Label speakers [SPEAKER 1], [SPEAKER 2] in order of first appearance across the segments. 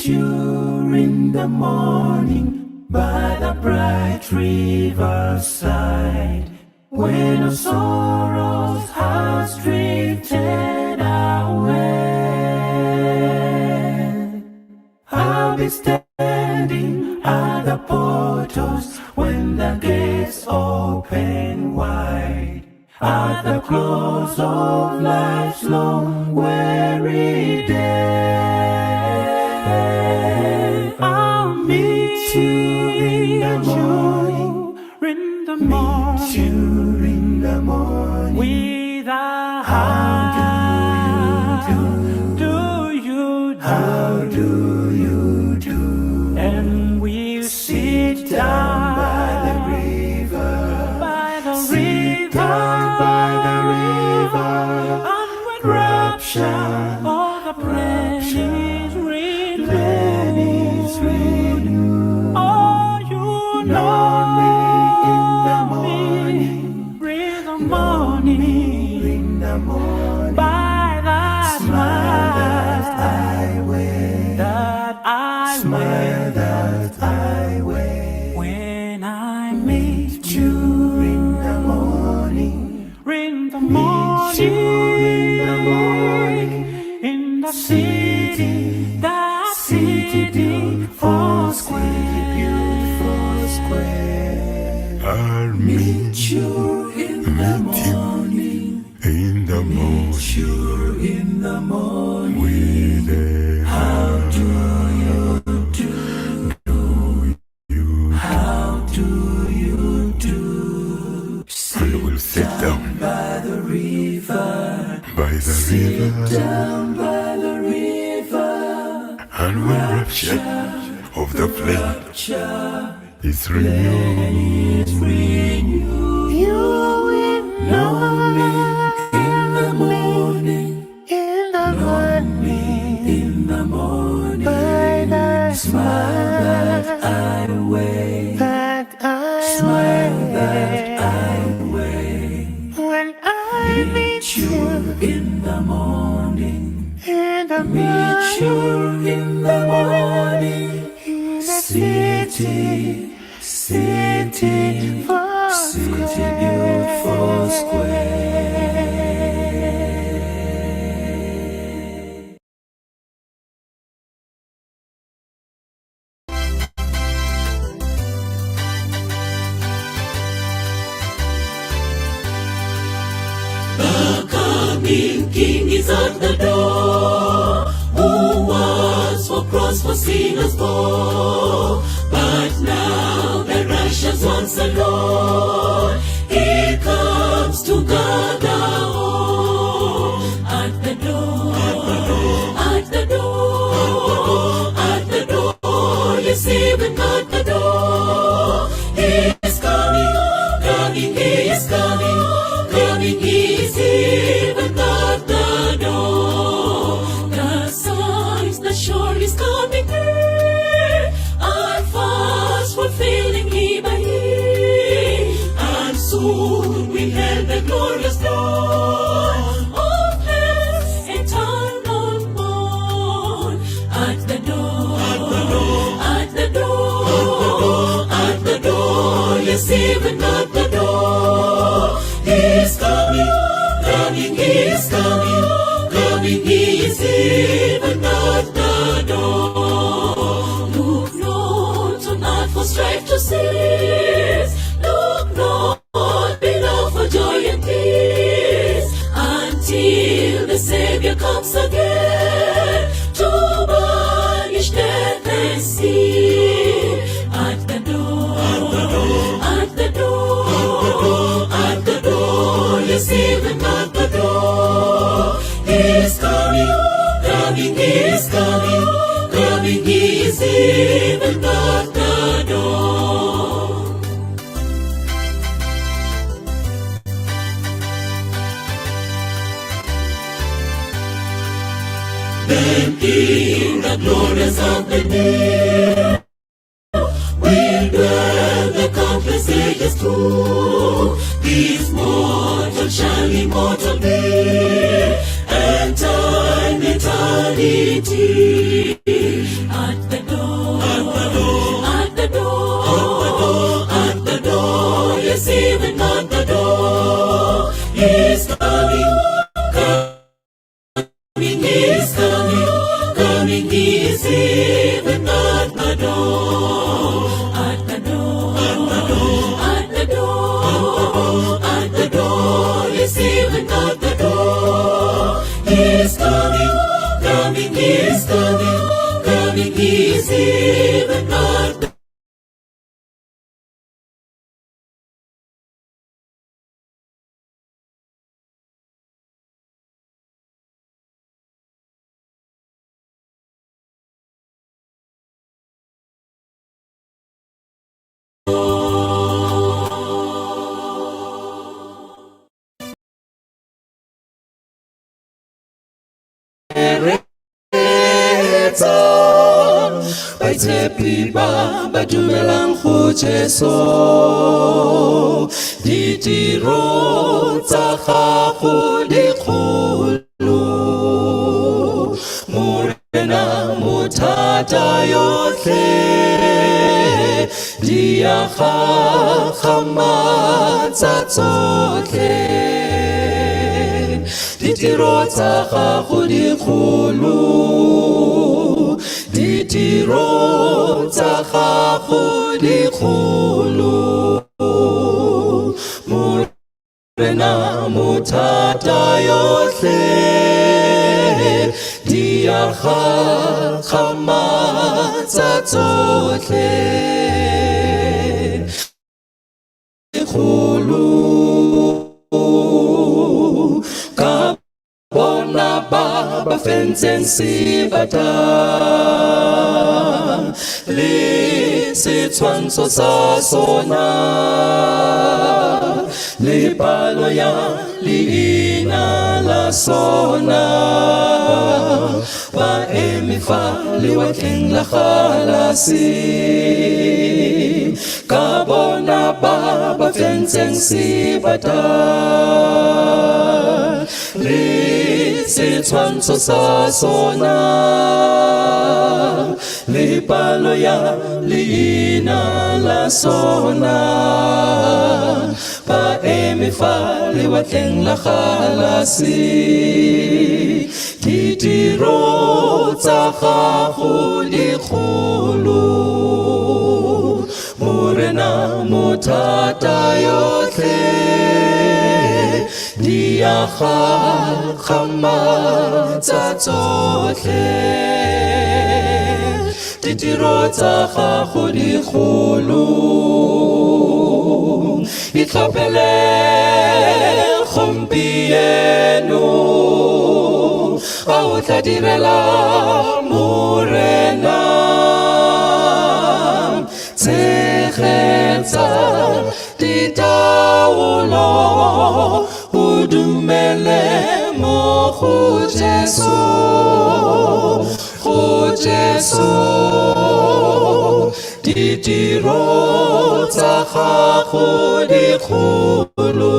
[SPEAKER 1] meet you in the morning by the bright riverside, when our sorrows has drifted away. I'll be standing at the portals when the gates open wide. At the close of life's long weary day, I'll meet you in the morning,
[SPEAKER 2] In the
[SPEAKER 1] meet
[SPEAKER 2] morning,
[SPEAKER 1] you in the morning.
[SPEAKER 2] With a
[SPEAKER 1] How do you do?
[SPEAKER 2] Do you do?
[SPEAKER 1] How do you do?
[SPEAKER 2] And we'll sit
[SPEAKER 1] Sit down by the river.
[SPEAKER 2] By the
[SPEAKER 1] Sit
[SPEAKER 2] river,
[SPEAKER 1] down by the river.
[SPEAKER 2] And when
[SPEAKER 1] Rapture,
[SPEAKER 2] all the plan is renewed,
[SPEAKER 1] plan is renewed.
[SPEAKER 2] Oh, you
[SPEAKER 1] Know me in the
[SPEAKER 2] know me
[SPEAKER 1] morning.
[SPEAKER 2] In the morning,
[SPEAKER 1] In the morning.
[SPEAKER 2] By the
[SPEAKER 1] Smile that
[SPEAKER 2] smile
[SPEAKER 1] I wear.
[SPEAKER 2] That I
[SPEAKER 1] Smile
[SPEAKER 2] wear
[SPEAKER 1] that I wear.
[SPEAKER 2] When I meet
[SPEAKER 1] You in the morning.
[SPEAKER 2] In the
[SPEAKER 1] Meet you in the
[SPEAKER 2] morning,
[SPEAKER 1] morning.
[SPEAKER 2] In the city, the
[SPEAKER 1] City
[SPEAKER 2] city
[SPEAKER 1] beautiful,
[SPEAKER 2] for
[SPEAKER 1] city beautiful square.
[SPEAKER 3] I'll meet
[SPEAKER 1] Meet you in the morning.
[SPEAKER 3] In the morning
[SPEAKER 1] You in the morning.
[SPEAKER 3] With a
[SPEAKER 1] How do you do?
[SPEAKER 3] You
[SPEAKER 1] How do you do?
[SPEAKER 3] And we'll sit down
[SPEAKER 1] By the river.
[SPEAKER 3] By the river
[SPEAKER 1] Down by the river.
[SPEAKER 3] And when rapture of the flame
[SPEAKER 1] Rapture
[SPEAKER 3] is renewed,
[SPEAKER 1] is renewed.
[SPEAKER 4] You will
[SPEAKER 1] Know me in the morning.
[SPEAKER 4] In the morning,
[SPEAKER 1] Me in the morning.
[SPEAKER 4] By the
[SPEAKER 1] Smile that
[SPEAKER 4] smile
[SPEAKER 1] I wear.
[SPEAKER 4] That I
[SPEAKER 1] Smile that
[SPEAKER 4] wear.
[SPEAKER 1] I wear.
[SPEAKER 4] When I meet
[SPEAKER 1] You
[SPEAKER 4] you
[SPEAKER 1] in the morning.
[SPEAKER 4] in the
[SPEAKER 1] Meet you
[SPEAKER 4] morning,
[SPEAKER 1] in the morning.
[SPEAKER 4] in the
[SPEAKER 1] City, city,
[SPEAKER 4] for
[SPEAKER 1] city beautiful square.
[SPEAKER 5] The coming King is at the door, who was for cross for sinners bore. But now the righteous ones alone, he comes to gather all. At the door, at the door, at the door, yes, even at the door. He is coming, coming, he is coming, coming, he is even at the door. The signs that sure is coming near are fast fulfilling year by year, and soon we hail the glorious dawn of heaven's eternal morn. At the door, at the door, at the door, yes, even at the door. He is coming, coming, he is coming, coming, he is even at the door. Look not on earth for strife to cease. Look not below for joy and peace, until the Savior comes again to banish death and sin. At the door, at the door, at the door, yes, even at the door. He is coming, coming, he is coming, coming, he is even at the door. Then in the glorious of the day, we'll dwell the countless ages through. This mortal shall immortal be, and time eternity. At Receive the God.
[SPEAKER 1] Baitshepi ba ba dumelang go Jesu, ditiro tsa gago di kgolo, Morena mothata yotlhe, di a gakgamatsa tsotlhe, ditiro tsa gago di kgolo, ditiro tsa gago di kgolo, Morena mothata yotlhe, di a gakgamatsa tsotlhe, kgolo ka bona ba ba fentseng sebata le setshwantsho sa sona le palo ya leina la sona, ba eme fa lewatleng la galase, ka bona ba ba fentseng sebata le setshwantsho sa sona le palo ya leina la sona, ba eme fa lewatleng la galase, ditiro tsa gago di kgolo, Morena mothata yotlhe, di a gakgamatsa tsotlhe, ditiro tsa gago di kgolo, itlhophele gompieno, a o tla direla Morena, tshegetsa ditaolo, o dumele mo go Jesu, go Jesu, ditiro tsa gago di kgolo,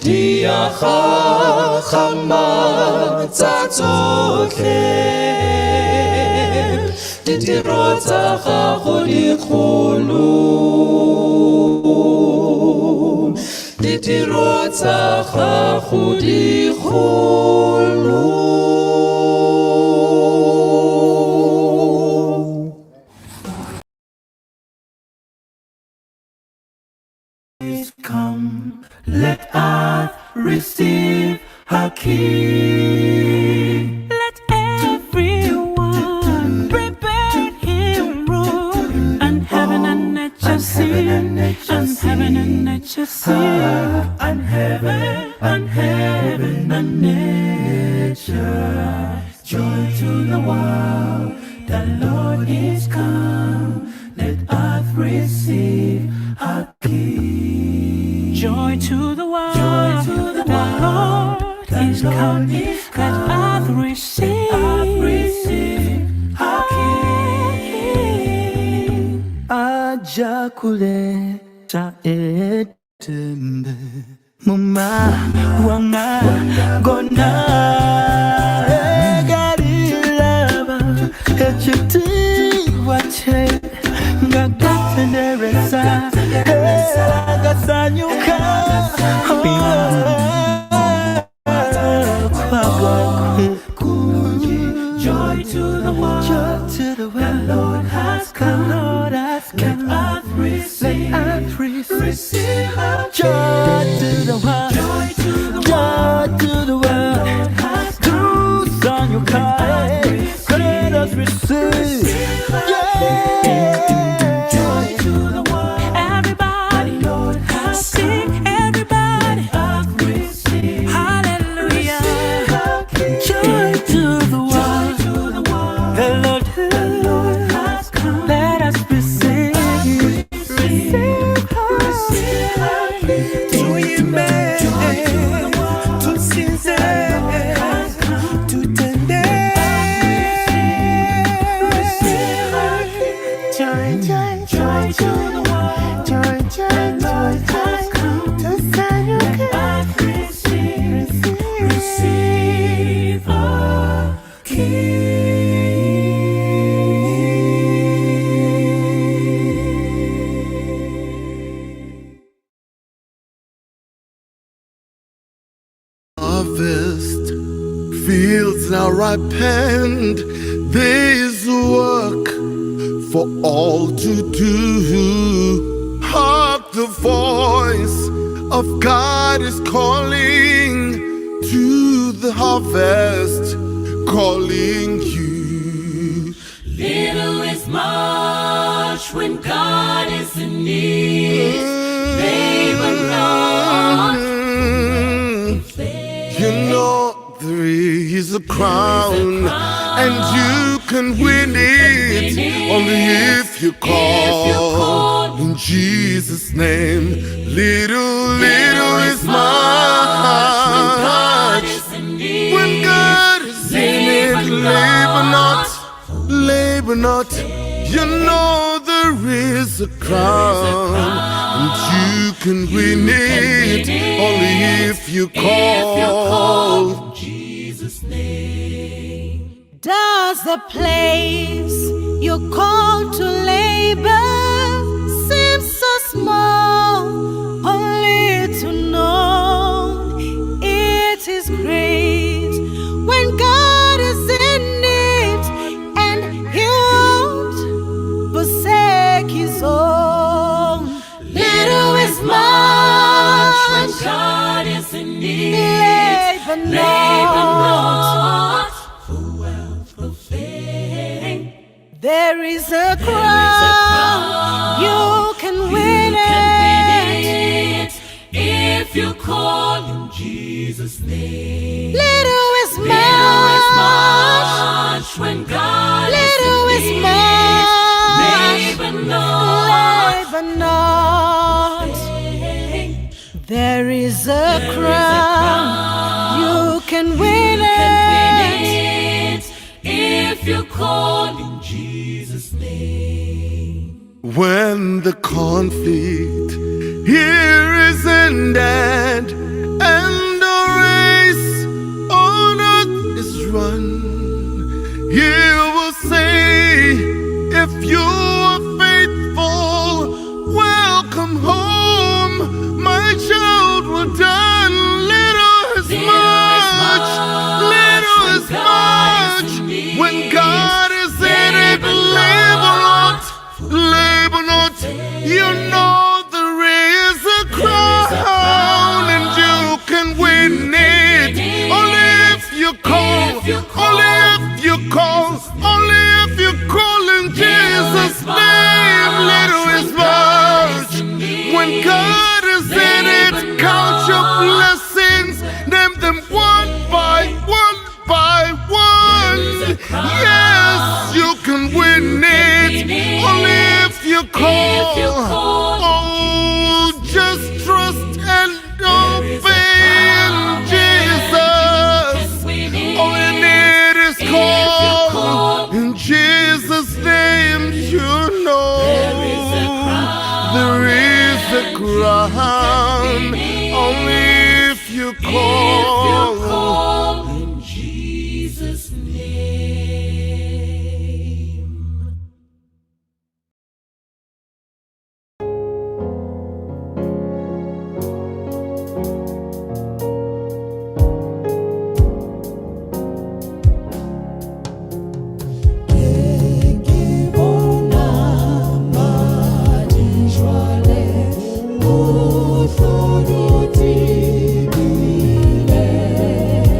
[SPEAKER 1] di a gakgamatsa tsotlhe, ditiro tsa gago di kgolo, ditiro tsa gago di kgolo.
[SPEAKER 2] Come, let earth receive her King.
[SPEAKER 6] Let everyone prepare him room, and heaven and nature sing, and heaven and nature sing,
[SPEAKER 2] and heaven and heaven and nature. Joy to the world, the Lord is come. Let earth receive her King.
[SPEAKER 6] Joy to the world,
[SPEAKER 2] Joy to the
[SPEAKER 6] the
[SPEAKER 2] world,
[SPEAKER 6] Lord
[SPEAKER 2] the
[SPEAKER 6] is
[SPEAKER 2] Lord
[SPEAKER 6] come.
[SPEAKER 2] is
[SPEAKER 6] Let
[SPEAKER 2] come.
[SPEAKER 6] earth receive,
[SPEAKER 2] Earth receive her King.
[SPEAKER 4] Aja kuleta etembe muma wanga gona egalilaba ekitiibwa kye nga gatendereza gasanyuka
[SPEAKER 2] Joy to the world,
[SPEAKER 4] Joy to the world,
[SPEAKER 2] the Lord has come.
[SPEAKER 4] The Lord has
[SPEAKER 2] Let
[SPEAKER 4] come.
[SPEAKER 2] earth receive,
[SPEAKER 4] Let earth receive.
[SPEAKER 2] receive her
[SPEAKER 4] Joy to the world,
[SPEAKER 2] Joy to the
[SPEAKER 4] joy
[SPEAKER 2] world,
[SPEAKER 4] to Yeah.
[SPEAKER 2] Joy to the world.
[SPEAKER 6] Everybody,
[SPEAKER 2] The Lord has
[SPEAKER 6] sing, everybody,
[SPEAKER 2] come. Receive,
[SPEAKER 6] hallelujah.
[SPEAKER 2] receive our King.
[SPEAKER 4] Joy to the
[SPEAKER 2] Joy
[SPEAKER 4] world.
[SPEAKER 2] to the world.
[SPEAKER 4] The Lord,
[SPEAKER 2] The Lord has come.
[SPEAKER 4] Let us receive,
[SPEAKER 2] Receive, receive our King.
[SPEAKER 4] Tuyimbe,
[SPEAKER 2] Joy to the world.
[SPEAKER 4] tusinze,
[SPEAKER 2] Has come.
[SPEAKER 4] tutende.
[SPEAKER 2] Receive our King.
[SPEAKER 4] Joy, joy,
[SPEAKER 2] Joy to the world.
[SPEAKER 4] joy, joy, joy,
[SPEAKER 2] Has come.
[SPEAKER 4] tusanyuke.
[SPEAKER 2] Let us receive, receive our King.
[SPEAKER 7] Harvest fields now ripened. There's work for all to do. Hark, the voice of God is calling to the harvest, calling you.
[SPEAKER 5] Little is much when God is in need. Labor not.
[SPEAKER 7] You know there is a crown, and you can win it only if you call in Jesus' name. Little, little is
[SPEAKER 5] When God
[SPEAKER 7] much
[SPEAKER 5] is in need.
[SPEAKER 7] when God is in it. Labor not, labor not. You know there is a crown, and you can win it only if you call.
[SPEAKER 5] Jesus' name.
[SPEAKER 8] Does the place you call to labor seem so small? Only to know it is great when God is in it, and He won't forsake His own. Little is
[SPEAKER 5] Much when
[SPEAKER 8] much,
[SPEAKER 5] God is in need.
[SPEAKER 8] labor
[SPEAKER 5] Labor
[SPEAKER 8] not.
[SPEAKER 5] not for wealth or fame.
[SPEAKER 8] There is a
[SPEAKER 5] There is a
[SPEAKER 8] crown,
[SPEAKER 5] crown.
[SPEAKER 8] you can win
[SPEAKER 5] You can
[SPEAKER 8] it.
[SPEAKER 5] win it if you call in Jesus' name.
[SPEAKER 8] Little is
[SPEAKER 5] Little is
[SPEAKER 8] much,
[SPEAKER 5] much when God
[SPEAKER 8] little
[SPEAKER 5] is
[SPEAKER 8] is
[SPEAKER 5] in need.
[SPEAKER 8] much,
[SPEAKER 5] Labor not.
[SPEAKER 8] labor not. There is a crown, you can win
[SPEAKER 5] Can
[SPEAKER 8] it.
[SPEAKER 5] win it if you call in Jesus' name.
[SPEAKER 7] When the conflict here is ended and the race on earth is run, you will say, if you are faithful, welcome home, my child, well done. Little is
[SPEAKER 5] Little is
[SPEAKER 7] much,
[SPEAKER 5] much
[SPEAKER 7] little
[SPEAKER 5] when
[SPEAKER 7] is
[SPEAKER 5] God is
[SPEAKER 7] much.
[SPEAKER 5] in need.
[SPEAKER 7] When God is in it,
[SPEAKER 5] Labor
[SPEAKER 7] labor
[SPEAKER 5] not.
[SPEAKER 7] not, labor not. You know there is a crown, and you can win it only if you call,
[SPEAKER 5] If you call.
[SPEAKER 7] only if you call, only if you call in Jesus' name. Little is much when God is in it. Count your blessings, name them one by one by one. Yes, you can win it only if you
[SPEAKER 5] If you
[SPEAKER 7] call.
[SPEAKER 5] call.
[SPEAKER 7] Oh, just trust and obey in Jesus.
[SPEAKER 5] Win it.
[SPEAKER 7] All you need is
[SPEAKER 5] If you
[SPEAKER 7] call.
[SPEAKER 5] call.
[SPEAKER 7] In Jesus' name, you know
[SPEAKER 5] There is a crown.
[SPEAKER 7] there is a crown. Only if you
[SPEAKER 5] If you
[SPEAKER 7] call.
[SPEAKER 5] call in Jesus' name.
[SPEAKER 1] Jwale, o hlodutse bile.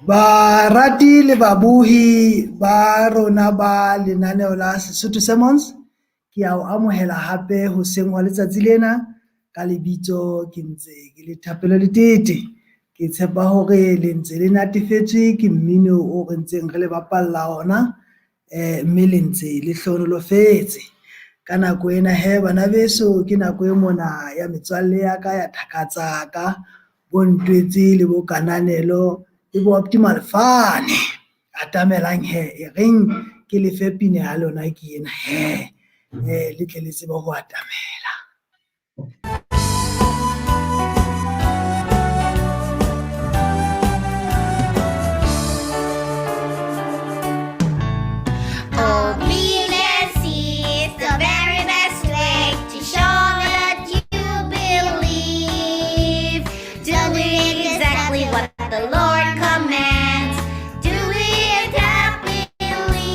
[SPEAKER 9] Barati le babohi ba rona ba lenaneo la Sesotho Sermons, ke a o amohela hape hoseng hwa letsatsi lena ka lebitso ke ntse ke le Thapelo Letete. Ke tshepa hore le ntse le natefetswe ke mmino o re ntseng re le bapalla ona mme le ntse le hlohonolofetse. Ka nako ena hee bana beso ke nako e mona ya metswalle ya ka ya thaka tsa ka, bo Ntwetse le bo Kananelo le bo Malefane. Atamelang hee e reng ke lefe pina ya lona ke ena hee le tle le tsebe ho atamela.
[SPEAKER 4] Obedience is the very best way to show that you believe. Doing exactly what the Lord commands. Do it happily.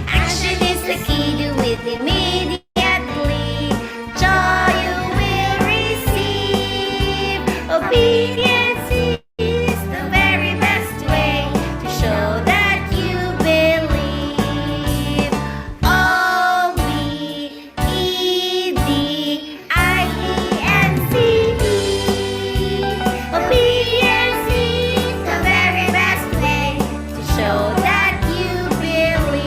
[SPEAKER 4] Action is the key, do it immediately. Joy you will receive. Obedience is the very best way to show that you believe. O B E D I E N C E. Obedience is the very best way to show that you believe.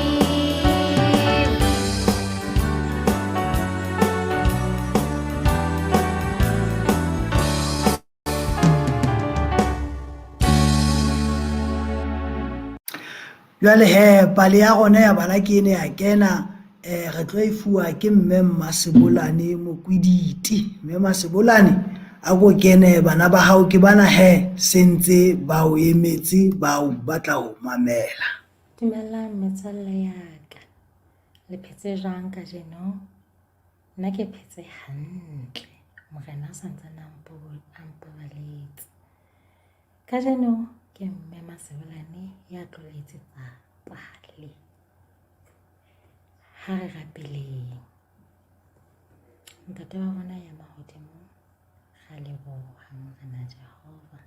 [SPEAKER 9] Jwale hee pale ya rona ya bana ke ena ya kena re tlo e fuwa ke mme Mmasebolane Mokwiditi. Mme Masebolane a ko kene bana ba hao ke bana hee se ntse ba o emetse ba o batla ho mamela.
[SPEAKER 10] Dumelang metswalle ya ka. Le phetse jwang kajeno? Nna ke phetse hantle. Morena a santsane a mpabaletse. Kajeno ke mme Masebolane ya tlo le etsetsa pale. Ha re rapeleng. Ntate wa rona ya mahodimong, ra leboha Morena Jehova.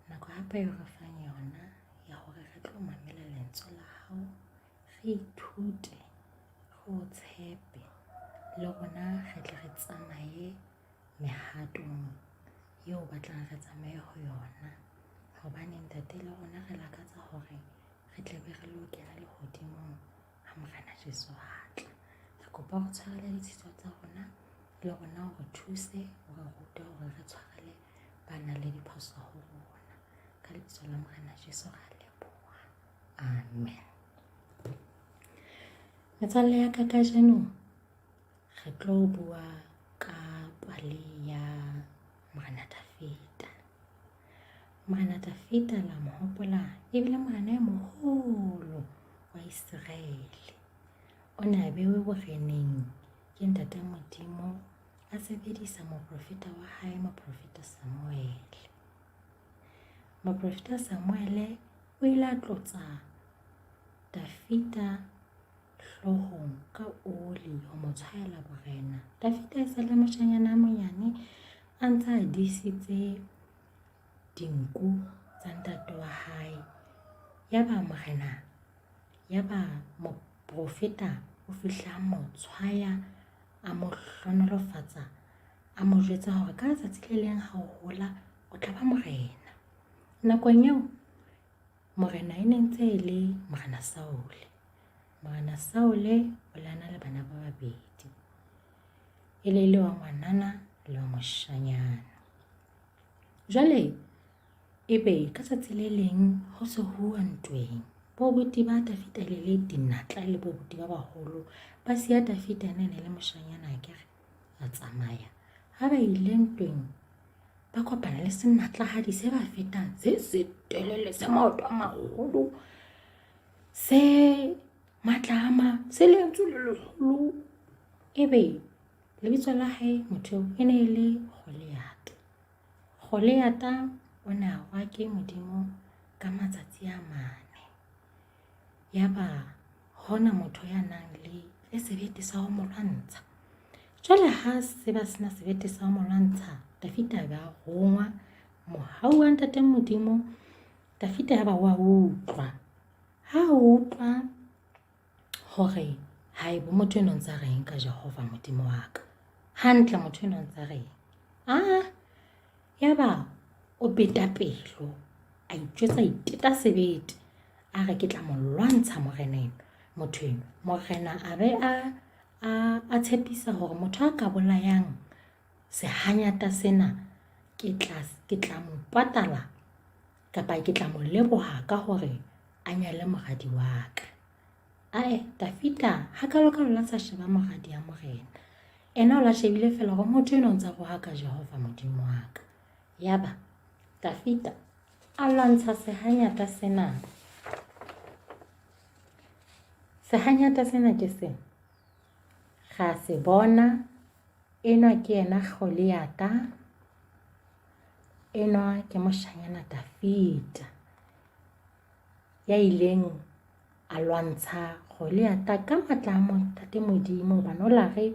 [SPEAKER 10] Nako hape eo re fang yona ya hore re tlo mamela lentswe la hao, re ithute, re o tshepe, le rona re tle re tsamaye mehatong eo o batlang re tsamaye ho yona. Hobane ntate le rona re lakatsa hore re tle be re lo kena lehodimong ha Morena Jesu a tla. Re kopa o tshwarele ditshito tsa rona, le rona o re thuse, o re rute hore re tshwarele ba nang le diphoso ho rona. Ka lebitso la Morena Jesu ra leboha. Amen. Metswalle ya ka kajeno re tlo bua ka pale ya Morena Dafita. Morena Dafita la mo hopola ebile morena e moholo wa Iseraele. O ne a bewe boreneng ke ntate Modimo a sebedisa moprofeta wa hae moprofeta Samuele. Moprofeta Samuele o ile a tlotsa Dafita hloohong ka oli ho mo tshwaela borena. Dafita e sa le moshanyana a monyane a ntse a disitse dinku tsa ntate wa hae. Yaba morena, yaba moprofeta o fihla a mo tshwaya, a mo hlohonolofatsa, a mo jwetsa hore ka letsatsi le leng ha o hola o tla ba morena. Nakong eo morena e ne ntse e le Morena Saule. Morena Saule o le a na le bana ba babedi, e le le wa ngwanana le wa moshanyana. Jwale ebe ka tsatsi le leng ho se huwa ntweng, bo buti ba Dafita le le dinatla le bo buti ba baholo ba siya Dafita ene ne le moshanyana akere a tsamaya. Ha ba ile ntweng ba kopana le senatlahadi se ba fetang se se telele se maoto a maholo se matla a ma se lentswe le leholo ebe lebitso la hae motho eo e ne e le Goliata. Goliata o ne a wa ke Modimo ka matsatsi a mane. Yaba hona motho ya nang le le sebete sa ho mo lwantsha. Jwale ha se ba sena sebete sa ho mo lwantsha, Dafita a be a rongwa mohau wa ntate Modimo. Dafita ya ba wa utlwa. Ha utlwa hore haebo motho enwa ntsa reng ka Jehova Modimo wa ka. Hantle motho enwa ntsa reng. Ah, yaba o beta pelo, a itjwetsa iteta sebete, a re ke tla mo lwantsha moreneng motho enwa. Morena a be a a a tshepisa hore motho a ka bolayang sehanyata sena ke tla ke tla mo patala kapa ke tla mo leboha ka hore a nyale moradi wa ka. Ae, Dafita hakalokalo la sa sheba moradi ya morena. Ena o la shebile fela hore motho enwa o ntsa rohaka Jehova Modimo wa ka. Yaba Dafita a lwantsha sehanyata sena. Sehanyata sena ke sena. Ra se bona enwa ke yena Goliata, enwa ke moshanyana Dafita ya ileng a lwantsha Goliata ka matla a Ntate Modimo hobane o la re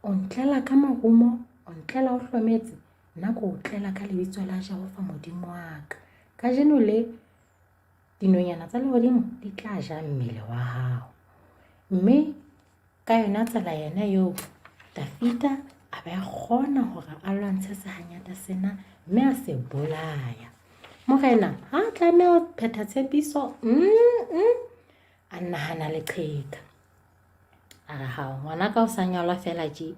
[SPEAKER 10] o ntlela ka marumo, o ntlela o hlometse, nna ko o tlela ka lebitso la Jehova Modimo wa ka. Kajeno le dinonyana tsa lehodimo di tla ja mmele wa hao. Mme ka yona tsela yena eo Dafita a ba kgona hore a lwantshe sehanyata sena mme a se bolaya. Morena ha a tlameha ho phetha tshepiso, a nahana leqheka. A re hao ngwana ka o sa nyalwa fela tje.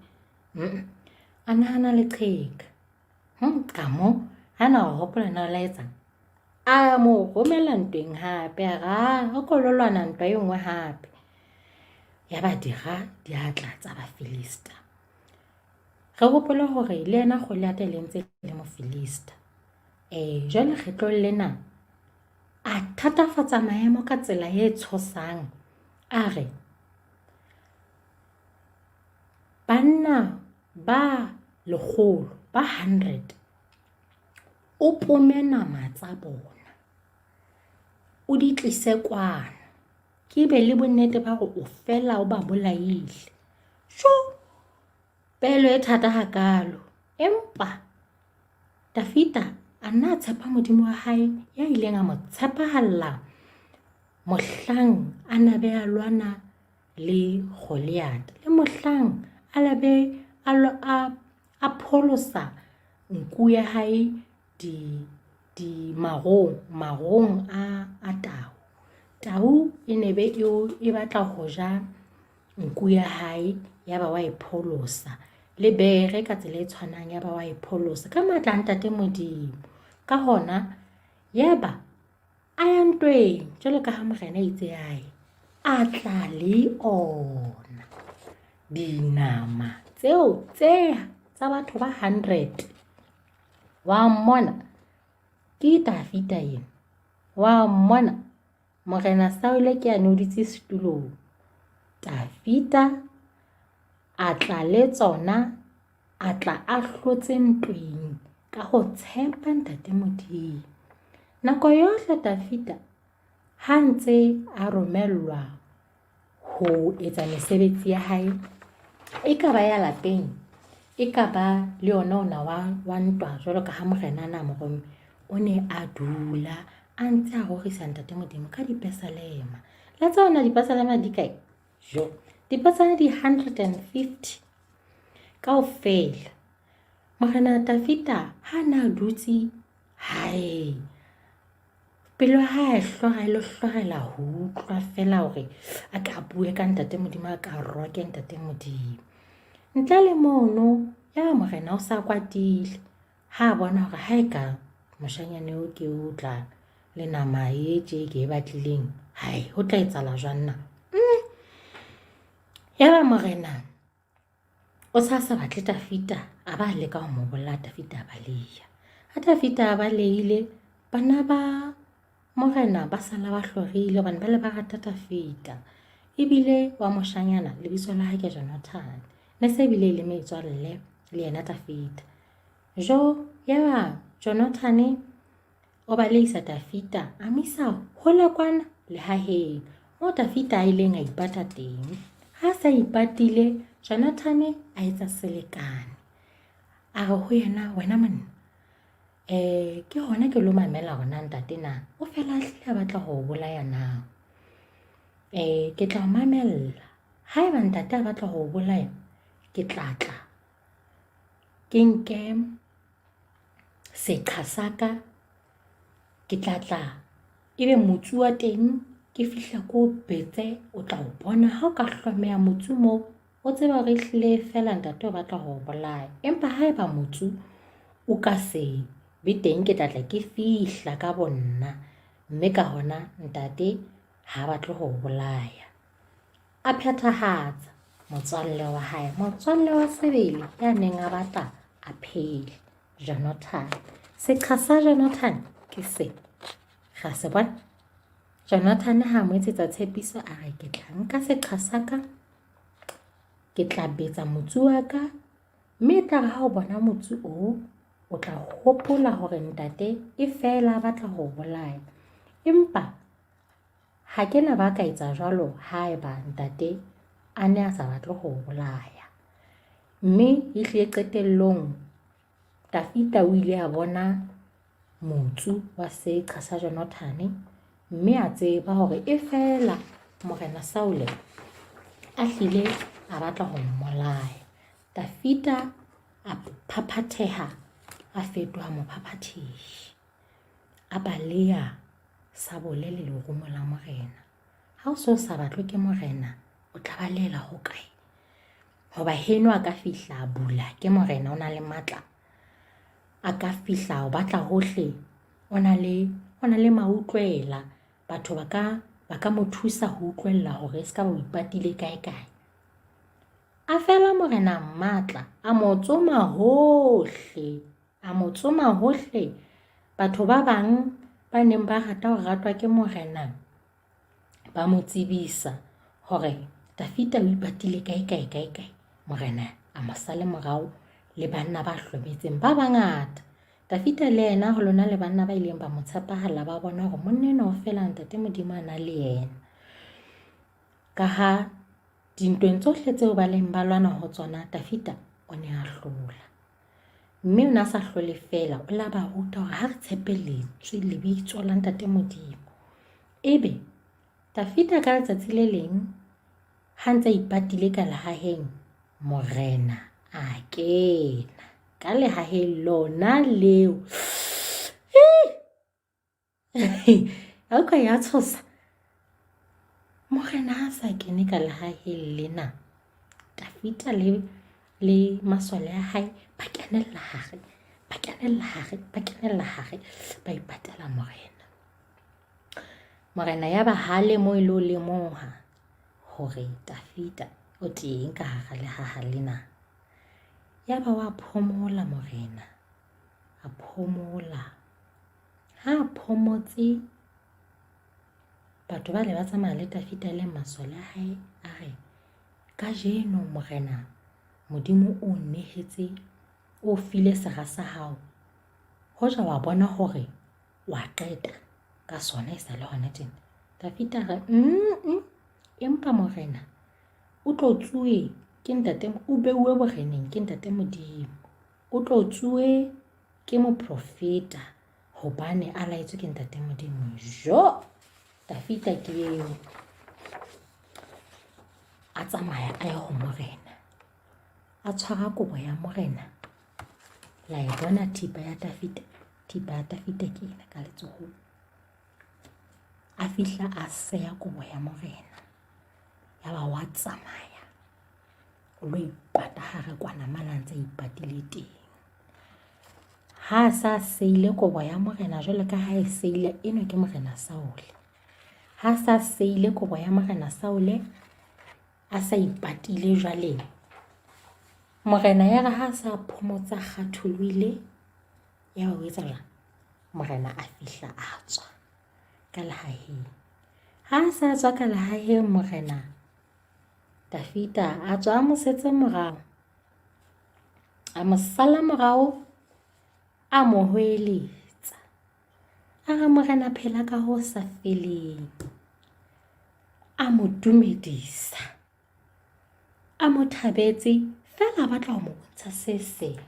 [SPEAKER 10] A nahana leqheka. Ka mo ha na o hopola na o la etsang? A mo romela ntweng hape, a re a o ko lo lwana ntwa e nngwe hape. Ya ba dira diatla tsa Bafilista. Re hopole hore le yena Goliata e le ntse le Mofilista. Jwale kgetlong lena a thatafatsa maemo ka tsela e tshosang. A re banna ba lekgolo ba 100 o pome nama tsa bona o di tlise kwano ke be le bonnete ba hore o fela o ba bolaile. Jo, pelo e thata hakalo. Empa Dafita a nna a tshepa Modimo wa hae ya ileng a mo tshepahalla mohlang a na be a lwana le Goliata le mohlang a labe a pholosa nku ya hae di di marong marong a a tau. Tau e ne be e batla ho ja nku ya hae ya ba wa e pholosa, le bere ka tsela e tshwanang ya ba wa e pholosa ka matla a Ntate Modimo. Ka hona ya ba a ya ntweng jwalo ka ha morena a itse a ye, a tla le ona dinama tseo tse tsa batho ba 100. Wa mmona ke Dafita ena, wa mmona Morena Saule ke a ne o dutse setulong. Dafita a tla le tsona, a tla a hlotse ntweng ka ho tshepa Ntate Modimo. Nako yohle Dafita ha ntse a romellwa ho etsa mesebetsi ya hae, e ka ba ya lapeng, e ka ba le yona ona wa, wa ntwa jwalo ka ha morena a na mo romme, o ne a dula a ntse a rorisa Ntate Modimo ka dipesalema. La tsona dipesalema di kae? Jo, dipesalema di 150 kaofela. Morena Dafita ha na dutse hae, pelo ya hae hlora e lo hlorela ho utlwa fela hore a ka bue ka Ntate Modimo, a ka roke Ntate Modimo. Ntle le mono, ya morena o sa kwatile ha a bona hore ha e ka moshanyane o ke o tla le nama e tje ke e batlileng, hae ho tla etsahala jwang na? Yaba morena o sa sa batle Dafita, a ba leka ho mo bolaya, Dafita a baleha. Ha Dafita a balehile, bana ba morena ba sala ba hlorile hobane ba le ba rata Dafita. Ebile wa moshanyana lebitso la hae ke Jonathan, ne se bile e le metswalle le yena Dafita. Jo, yaba Jonathane o balehisa Dafita, a mo isa hole kwana lehaheng moo Dafita a ileng a ipata teng. Ha a sa ipatile, Jonathane a etsa selekane. A re ho yena, wena monna, Um ke hona ke lo mamela hore na ntate na o fela a hlile a batla ho o bolaya na. Um ke tla o mamella, haeba ntate a batla ho o bolaya ke tla tla ke nke seqha sa ka, ke tla tla ebe motsu wa teng ke fihla ko betse o tla o bona ha o ka hlomeha motsu moo o tseba hore ehlile feela ntate o batla ho o bolaya. Empa haeba motsu o ka se be teng ke tla tla ke fihla ka bo nna mme ka hona ntate ha batle ho o bolaya. A phethahatsa motswalle wa hae, motswalle wa sebele ya neng a batla a phele, Jonathan. Seqha sa Jonathan ke se. Ra se bona. Jonathan ha mo etsetsa tshepiso a re ke tla nka seqha sa ka, ke tla betsa motsu wa ka, mme e tla re ha o bona motsu oo, o tla hopola hore ntate e feela a batla ho o bolaya. Empa ha ke na ba ka etsa jwalo haeba ntate a ne a sa batle ho o bolaya. Mme ehlile qetellong Dafita o ile a bona motsu wa seqha sa Jonathane mme a tseba hore e feela morena Saule a hlile a batla ho mmolaya. Dafita a phaphatheha a fetoha mophaphathehi. A baleha sabole le lerumo la morena. Ha o se o sa batlwe ke morena, o tla balehela hokae? Hoba heno a ka fihla a bula ke morena o na le matla. A ka fihla o batla hohle o na le o na le mautlwela. Batho ba ka ba ka mo thusa ho utlwella hore e se ka ba o ipatile kae kae. A fela morena matla a mo tsoma hohle a mo tsoma hohle. Batho ba bang ba neng ba rata ho ratwa ke morena ba mo tsebisa hore Dafita o ipatile kae kae kae kae. Morena a mo sale morao le banna ba hlometseng ba bangata. Dafita le yena ho lona le banna ba ileng ba mo tshepahalla ba bona hore monna enwa o fela ntate Modimo a na le yena. Ka ha dintweng tsohle tseo ba leng ba lwana ho tsona Dafita o ne a hlola. Mme o ne a sa hlole feela, o la ba ruta hore ha re tshepe lentswe lebitso la ntate Modimo. Ebe Dafita ka letsatsi le leng ha ntse a ipatile ka lehaheng, morena a kena ka lehaheng lona leo. A utlwa ya tshosa. Morena a sa kene ka lehaheng lena. Dafita le le masole a hae ba kenella hare, ba kenella hare, ba kenella hare, ba ipatela morena. Morena ya ba hale mo e le o lemoha hore Dafita o teng ka hara lehaha lena. Ya ba wa phomola morena, a phomola. Ha a phomotse, batho ba le ba tsamaya le Dafita le masole a hae a re, kajeno morena Modimo o nehetse, o file sera sa hao. Hoja wa bona hore wa qeta ka sona e sa le hona tjena. Dafita a re, mm empa morena o tlotsuwe ke ntate, o beuwe boreneng ke ntate Modimo. O tlotsuwe ke moprofeta hobane a laetswe ke ntate Modimo. Jo! Dafita ke eo. A tsamaya a ya ho morena. A tshwara kobo ya morena. La e bona thipa ya Dafita? Thipa ya Dafita ke ena ka letsohong. A fihla a seya kobo ya morena. Yaba wa tsamaya. O lo ipata hare kwana mane a ntse a ipatile teng. Ha a sa seile kobo ya morena jwalo ka ha e seile enwa ke morena Saule. Ha sa seile kobo ya morena Saule a sa ipatile jwale. Morena ya re ha sa phomotsa kgatholohile ya ba o etsa jwang? Morena a fihla a tswa ka lehaheng. Ha sa tswa ka lehaheng morena Dafita a tswa a mo setse morao. A mo sala morao, a mo hoeletsa. A re morena phela ka ho sa feleng. A mo dumedisa. A mo thabetse fela a batla ho mo bontsha se seng.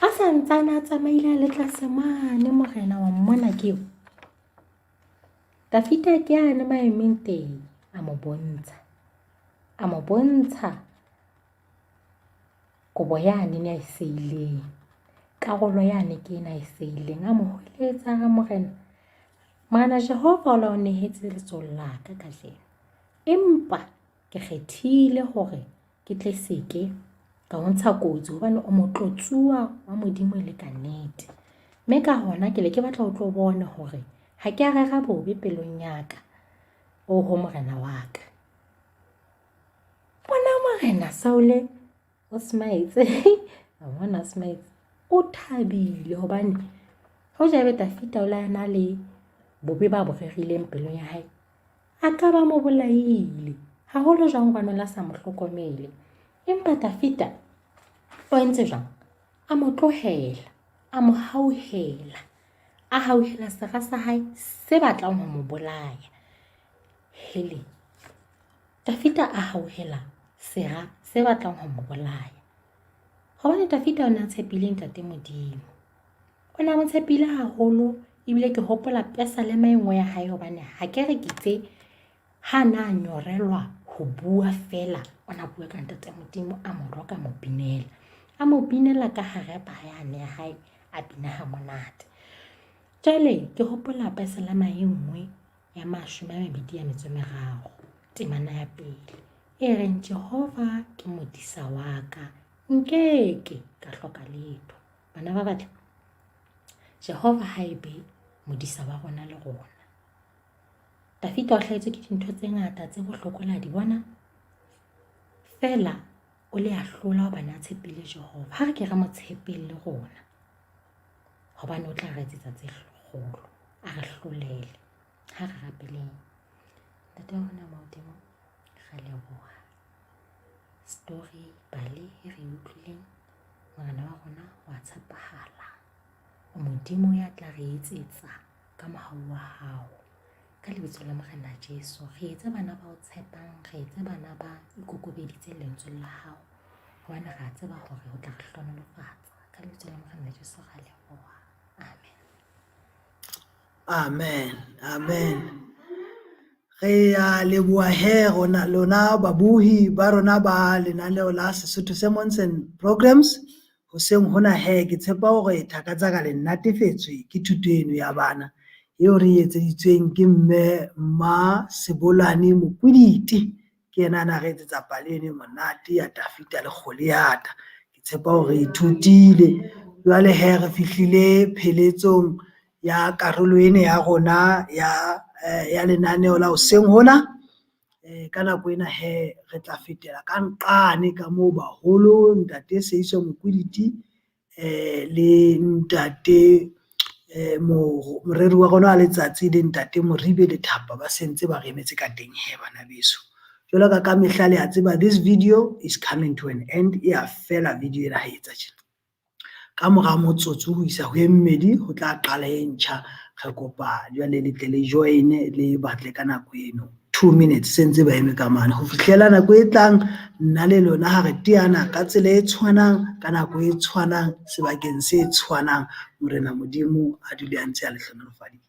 [SPEAKER 10] A sa ntsane a tsamaile a le tlase mane morena wa mmona ke eo. Dafita ke ane ma emeng teng a mo bontsha. A mo bontsha kobo yane ne a e seileng. Karolo yane ke ena a e seileng. A mo hweletsa a re morena, Morena Jehova o la o nehetse letsohong la ka kajeno. Empa ke kgethile hore ke tle seke ka o ntsha kotsi hobane o motlotsuwa wa Modimo e le ka nnete. Mme ka hona ke le ke batla o tlo bone hore ha ke a rera bobe pelong ya ka, oho morena wa ka. Bona morena Saule o smile, a bona smile, o thabile hobane hoja ebe Dafita o la na le bobe ba bo rerileng pelong ya hae, a ka ba mo bolaile haholo jwang hobane o la sa mo hlokomele. Empa Dafita o entse jwang? A mo tlohela, a mo hauhela, a hauhela sera sa hae se batlang ho mo bolaya. Hele, Dafita a hauhela sera se batlang ho mo bolaya. Hobane Dafita o ne a tshepile Ntate Modimo. O ne a mo tshepile haholo ebile ke hopola pesalema e nngwe ya hae hobane ha ke re ke itse ha na nyorelwa ho bua fela o na bua ka Ntate Modimo a mo roka mo binela. A mo binela ka harepa yane ya hae a bina ha monate. Jwale ke hopola pesalema e nngwe ya 23 temana ya pele e reng Jehova ke modisa wa ka nkeke ka hloka letho. Bana ba batle, Jehova ha e be modisa wa rona le rona. Dafita o hlahetswe ke dintho tse ngata tse bohloko la di bona. Feela o le a hlola hobane a tshepile Jehova. Ha re ke re mo tshepeng le rona hobane o tla re etsetsa tse kgolo, a re hlolele. Ha re rapeleng. Ntate wa rona wa Modimo, re leboha story pale e re utlwileng. Morena wa rona wa tshepahala. O Modimo ya tla re etsetsa ka mohau wa hao. Ka lebitso la Morena Jesu, re etse bana ba o tshepang, re etse bana ba ikokobeditseng lentsweng la hao. Hobane re a tseba hore o tla re hlohonolofatsa. Ka lebitso la Morena Jesu ra leboha. Amen.
[SPEAKER 9] Amen. Amen. Re a leboha he rona lona babohi ba rona ba lenaneo la Sesotho Sermons and Programs. Hoseng hona he ke tshepa hore thaka tsa ka le natefetswe ke thuto eno ya bana eo re e etseditsweng ke mme Mma Sebolane Mokwiditi. Ke yena a na re etsetsa pale eno e monate ya Dafita le Goliata. Ke tshepa hore re ithutile. Jwale he re fihlile pheletsong ya karolo ena ya rona ya ya lenaneo la hoseng hona. Ka nako ena he re tla fetela ka nqane ka moo baholo ntate Seiso Mokwiditi le ntate moreri wa rona wa letsatsi le ntate Moribe Lethapa ba sentse ba re emetse ka teng he bana beso. Jwalo ka ka mehla le a tseba this video is coming to an end. E a fela video ena ha e etsa tjena. Ka mora motsotso ho isa ho e mmedi ho tla qala e ntjha. Re kopa jwale le tle le join-e le batle ka nako eno. 2 minutes sentse ba eme ka mane ho fihlela nako e tlang nna le lona ha re teana ka tsela e tshwanang ka nako e tshwanang sebakeng se tshwanang. Morena Modimo a dule a ntse a le hlohonolofaditse.